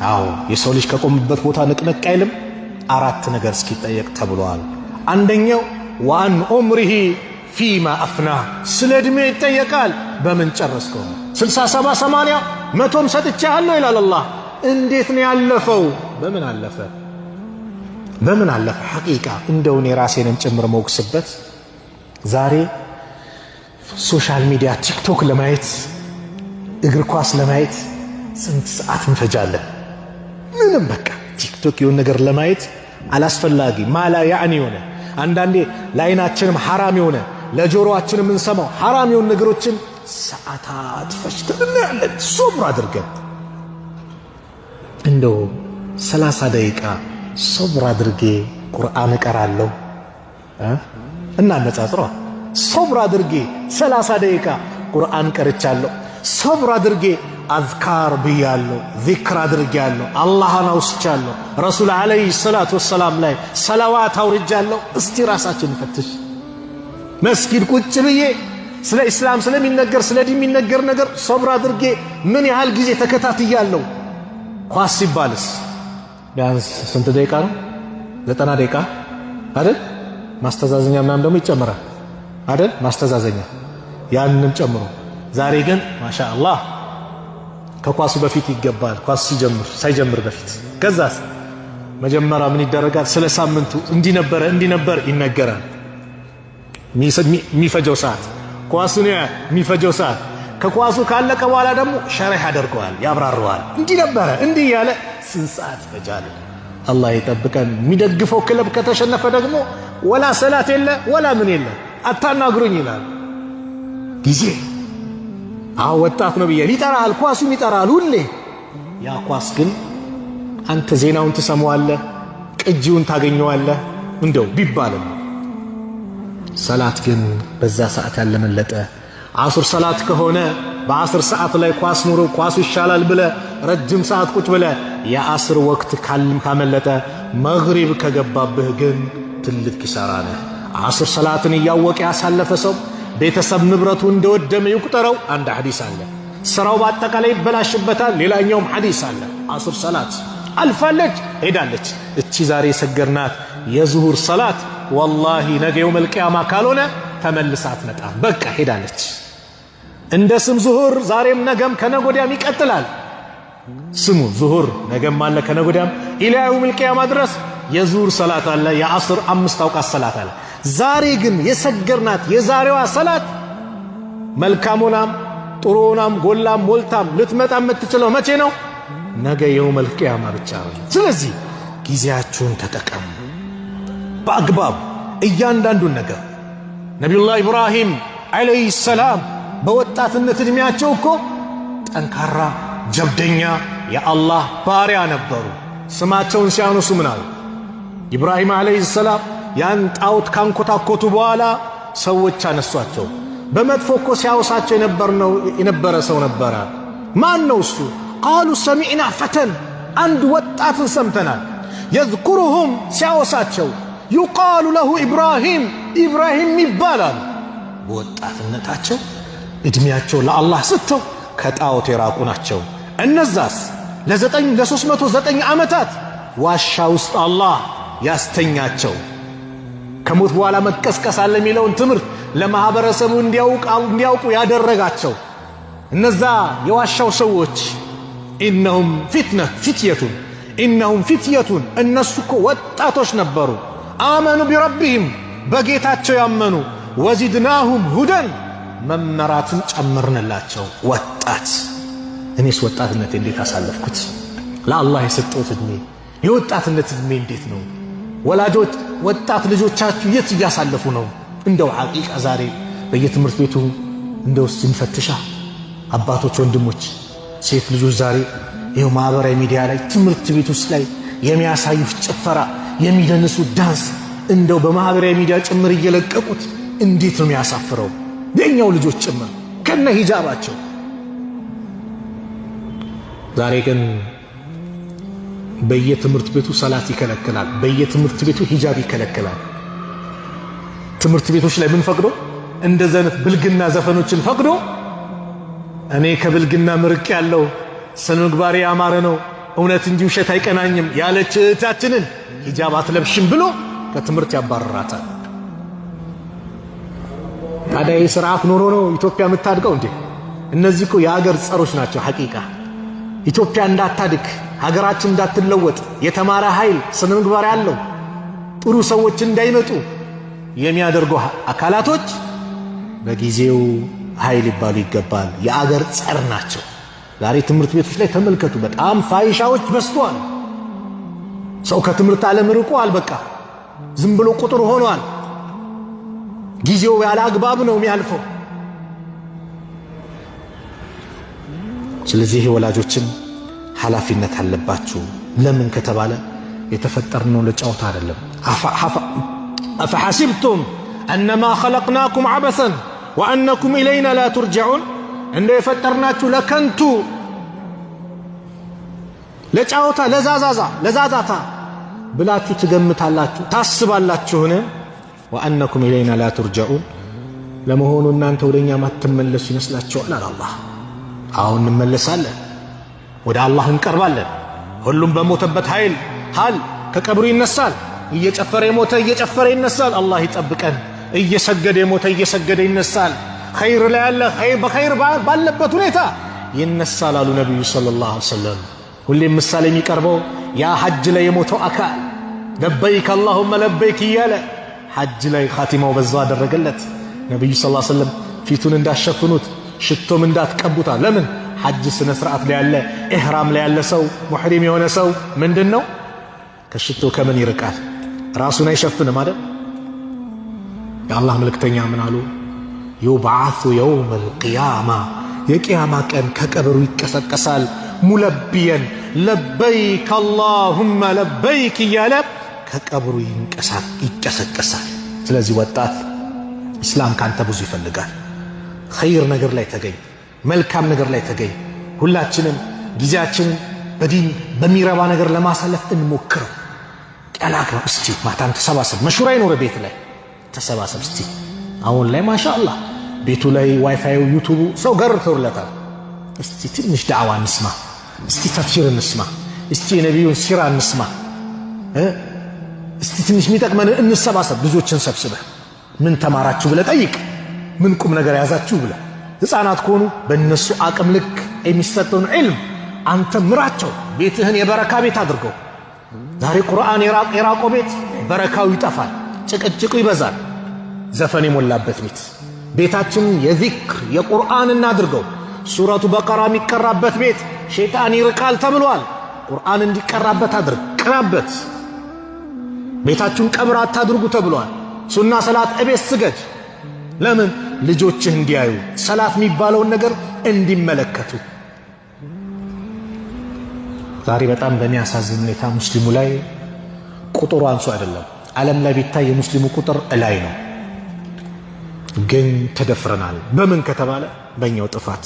አዎ የሰው ልጅ ከቆምበት ቦታ ንቅንቅ አይልም አራት ነገር እስኪጠየቅ ተብሏል። አንደኛው وعن عمره فيما أفناه፣ ስለ ዕድሜ ይጠየቃል። በምን ጨረስከው? 60፣ 70፣ 80፣ 100ም ሰጥቼሃለሁ ይላል አላህ። እንዴት ነው ያለፈው? በምን አለፈ? በምን አለፈ? حقيقة እንደው እኔ ራሴንም ጭምር መወቅስበት ዛሬ social media ቲክቶክ ለማየት፣ እግር ኳስ ለማየት ስንት ሰዓት እንፈጃለን? ምንም በቃ ቲክቶክ የሆነ ነገር ለማየት አላስፈላጊ ما لا يعني የሆነ፣ አንዳንዴ ለአይናችንም ሐራም የሆነ፣ ለጆሮአችን የምንሰማው ሐራም የሆኑ ነገሮችን ሰዓታት ፈጅተን እናያለን። ሶብር አድርገን እንደው 30 ደቂቃ ሶብር አድርጌ ቁርአን እቀራለሁ እና አነጻጽሯ። ሶብር አድርጌ 30 ደቂቃ ቁርአን ቀርቻለሁ። ሶብር አድርጌ አዝካር ብያለሁ፣ ዚክር አድርጌያለሁ፣ አላህን አውስቻለሁ፣ ረሱል عليه الصلاة والسلام ላይ ሰላዋት አውርጃለሁ። እስቲ ራሳችን ፈትሽ። መስጊድ ቁጭ ብዬ ስለ ኢስላም ስለሚነገር፣ ስለ ዲን የሚነገር ነገር ሶብር አድርጌ ምን ያህል ጊዜ ተከታትያለሁ? ኳስ ሲባልስ ቢያንስ ስንት ደቂቃ ነው? 90 ደቂቃ አይደል? ማስተዛዘኛ ምናምን ደግሞ ይጨምራል አይደል? ማስተዛዘኛ ያንንም ጨምሮ። ዛሬ ግን ማሻ አላህ ከኳሱ በፊት ይገባል። ኳስ ሲጀምር ሳይጀምር በፊት። ከዛስ መጀመሪያ ምን ይደረጋል? ስለ ሳምንቱ እንዲህ ነበረ እንዲህ ነበር ይነገራል። የሚፈጀው ሰዓት ኳሱን የሚፈጀው ሰዓት ከኳሱ ካለቀ በኋላ ደግሞ ሸረህ ያደርገዋል፣ ያብራረዋል። እንዲህ ነበረ እንዲህ እያለ ስንት ሰዓት ይፈጃል? አላህ ይጠብቀን። የሚደግፈው ክለብ ከተሸነፈ ደግሞ ወላ ሰላት የለ ወላ ምን የለ፣ አታናግሩኝ ይላል። ጊዜ አዎ ወጣት ነው ብዬ ይጠራል፣ ኳሱም ይጠራል ሁሌ። ያ ኳስ ግን አንተ ዜናውን ትሰማዋለህ፣ ቅጂውን ታገኘዋለህ እንደው ቢባልም። ሰላት ግን በዛ ሰዓት ያለመለጠ፣ አስር ሰላት ከሆነ በአስር ሰዓት ላይ ኳስ ኑሮ ኳሱ ይሻላል ብለ ረጅም ሰዓት ቁጭ ብለ የአስር ወቅት ካመለጠ፣ መግሪብ ከገባብህ ግን ትልቅ ኪሳራ ነህ። አስር ሰላትን እያወቀ ያሳለፈ ሰው ቤተሰብ ንብረቱ እንደወደመ ይቁጠረው። አንድ ሐዲስ አለ። ስራው በአጠቃላይ ይበላሽበታል። ሌላኛውም ሐዲስ አለ። አስር ሰላት አልፋለች ሄዳለች። እቺ ዛሬ የሰገርናት የዙሁር ሰላት والله ነገ يوم القيامة ካልሆነ ተመልሳ አትመጣም። በቃ ሄዳለች። እንደ ስም ዙሁር ዛሬም ነገም ከነጎዲያም ይቀጥላል። ስሙ ዙሁር ነገም አለ ከነጎዲያም إلى يوم القيامة ድረስ የዙሁር ሰላት አለ፣ የአስር አምስት አውቃት ሰላት አለ። ዛሬ ግን የሰገርናት የዛሬዋ ሰላት መልካም ሆናም ጥሩ ሆናም ጎላም ሞልታም ልትመጣ የምትችለው መቼ ነው? ነገ يوم القيامة ብቻ ነው። ስለዚህ ጊዜያችሁን ተጠቀሙ በአግባብ እያንዳንዱን ነገር። ነቢዩላህ ኢብራሂም عليه السلام በወጣትነት ዕድሜያቸው እኮ ጠንካራ ጀብደኛ የአላህ ባሪያ ነበሩ። ስማቸውን ሲያነሱ ምን አሉ? ኢብራሂም عليه السلام ያን ጣዖት ካንኮታኮቱ በኋላ ሰዎች አነሷቸው። በመጥፎ እኮ ሲያወሳቸው የነበረ ሰው ነበረ። ማን ነው እሱ? قالوا سمعنا فتى፣ አንድ ወጣትን ሰምተናል። يذكرهم ሲያወሳቸው፣ يقال له إبراهيم፣ ኢብራሂም ይባላል። በወጣትነታቸው ዕድሜያቸው ለአላህ ስተው ከጣዖት የራቁ ናቸው። እነዛስ ለ309 ዓመታት ዋሻ ውስጥ አላህ ያስተኛቸው፣ ከሞት በኋላ መቀስቀስ አለ የሚለውን ትምህርት ለማህበረሰቡ እንዲያውቁ ያደረጋቸው እነዛ የዋሻው ሰዎች إنهم فتنة فتية إنهم فتية እነሱ እኮ ወጣቶች ነበሩ። آمنوا بربهم በጌታቸው ያመኑ፣ وزدناهم هدى መመራትን ጨመርንላቸው። ወጣት እኔስ ወጣትነቴ እንዴት አሳለፍኩት? ለአላህ የሰጠሁት ዕድሜ የወጣትነት ዕድሜ እንዴት ነው? ወላጆች ወጣት ልጆቻችሁ የት እያሳለፉ ነው? እንደው حقيقة ዛሬ በየትምህርት ቤቱ እንደው እስቲ እንፈትሻ። አባቶች፣ ወንድሞች፣ ሴት ልጆች ዛሬ ይኸው ማህበራዊ ሚዲያ ላይ ትምህርት ቤት ውስጥ ላይ የሚያሳዩት ጭፈራ፣ የሚደንሱት ዳንስ እንደው በማህበራዊ ሚዲያ ጭምር እየለቀቁት እንዴት ነው የሚያሳፍረው? የኛው ልጆች ጭምር ከነ ሂጃባቸው። ዛሬ ግን በየትምህርት ቤቱ ሰላት ይከለክላል። በየትምህርት ቤቱ ሂጃብ ይከለክላል። ትምህርት ቤቶች ላይ ምን ፈቅዶ፣ እንደዚህ አይነት ብልግና ዘፈኖችን ፈቅዶ፣ እኔ ከብልግና ምርቅ ያለው ስነ ምግባሬ ያማረ ነው። እውነት እንጂ ውሸት አይቀናኝም ያለች እህታችንን ሂጃብ አትለብሽም ብሎ ከትምህርት ያባረራታል። ታዲያ ይህ ስርዓት ኖሮ ነው ኢትዮጵያ የምታድገው እንዴ? እነዚህ እኮ የሀገር ጸሮች ናቸው። ሐቂቃ ኢትዮጵያ እንዳታድግ፣ ሀገራችን እንዳትለወጥ፣ የተማረ ኃይል ስነ ምግባር ያለው ጥሩ ሰዎች እንዳይመጡ የሚያደርጉ አካላቶች በጊዜው ኃይል ይባሉ ይገባል። የአገር ጸር ናቸው። ዛሬ ትምህርት ቤቶች ላይ ተመልከቱ፣ በጣም ፋይሻዎች በዝተዋል። ሰው ከትምህርት ዓለም ርቋል። በቃ ዝም ብሎ ቁጥር ሆኗል። ጊዜው ያለ አግባብ ነው የሚያልፈው። ስለዚህ ወላጆችም ኃላፊነት አለባችሁ። ለምን ከተባለ የተፈጠርነው ለጫወታ አይደለም። أفحسبتم أنما خلقناكم عبثا وأنكم إلينا لا ترجعون። እንደ የፈጠርናችሁ ለከንቱ ለጫወታ ለዛዛዛ ለዛዛታ ብላችሁ ትገምታላችሁ ታስባላችሁን? وأنكم إلينا لا ترجعون። ለመሆኑ እናንተ ወደኛ ማትመለሱ ይመስላችኋል? አለ አላህ። አሁን እንመለሳለን፣ ወደ አላህ እንቀርባለን። ሁሉም በሞተበት ኃይል ሃል ከቀብሩ ይነሳል። እየጨፈረ የሞተ እየጨፈረ ይነሳል። አላህ ይጠብቀን። እየሰገደ የሞተ እየሰገደ ይነሳል። ኸይር ላይ ያለ በኸይር ባለበት ሁኔታ ይነሳል አሉ ነቢዩ صلى الله عليه وسلم። ሁሌም ምሳሌ የሚቀርበው ያ ሐጅ ላይ የሞተው አካል لبيك اللهم لبيك እያለ ሐጅ ላይ ኻቲማው በዛው አደረገለት። ነቢዩ صلى الله عليه وسلم ፊቱን እንዳሸፍኑት ሽቶም እንዳትቀቡታ። ለምን? ሐጅ ስነ ስርዓት ላይ ያለ ኢህራም ላይ ያለ ሰው ሙሕሪም የሆነ ሰው ምንድን ነው ከሽቶ ከምን ይርቃል? ራሱን አይሸፍንም አይደል? የአላህ መልእክተኛ ምን አሉ? يبعث يوم القيامة የቅያማ ቀን ከቀብሩ ይቀሰቀሳል። ملبيا لبيك اللهم لبيك እያለ ከቀብሩ ይቀሰቀሳል። ስለዚህ ወጣት ኢስላም ካንተ ብዙ ይፈልጋል። ኸይር ነገር ላይ ተገኝ፣ መልካም ነገር ላይ ተገኝ። ሁላችንም ጊዜያችንን በዲን በሚረባ ነገር ለማሳለፍ እንሞክረው። ያላግባብ እስቲ ማታም ተሰባሰብ፣ መሹራ ይኖረ ቤት ላይ ተሰባሰብ እስቲ። አሁን ላይ ማሻአላህ ቤቱ ላይ ዋይፋዩ ዩቱቡ ሰው ገርተውለታል። እስቲ ትንሽ ዳዕዋ እንስማ፣ እስቲ ተፍሲር እንስማ፣ እስቲ የነቢዩን ሲራ እንስማ፣ እስቲ ትንሽ የሚጠቅመን እንሰባሰብ። ልጆችን ሰብስበህ ምን ተማራችሁ ብለህ ጠይቅ። ምን ቁም ነገር ያዛችሁ ብለህ፣ ሕፃናት ከሆኑ በእነሱ አቅም ልክ የሚሰጠውን ዒልም አንተ ምራቸው። ቤትህን የበረካ ቤት አድርገው። ዛሬ ቁርአን የራቆ ቤት በረካው ይጠፋል፣ ጭቅጭቁ ይበዛል፣ ዘፈን የሞላበት ቤት። ቤታችንን የዚክር የቁርአን እናድርገው። ሱረቱ በቀራ የሚቀራበት ቤት ሸይጣን ይርቃል ተብሏል። ቁርአን እንዲቀራበት አድርግ፣ ቅራበት። ቤታችሁን ቀብር አታድርጉ ተብሏል። ሱና ሰላት እቤት ስገድ። ለምን? ልጆችህ እንዲያዩ ሰላት የሚባለውን ነገር እንዲመለከቱ። ዛሬ በጣም በሚያሳዝን ሁኔታ ሙስሊሙ ላይ ቁጥሩ አንሶ አይደለም። ዓለም ላይ ቢታይ የሙስሊሙ ቁጥር እላይ ነው፣ ግን ተደፍረናል። በምን ከተባለ በእኛው ጥፋት።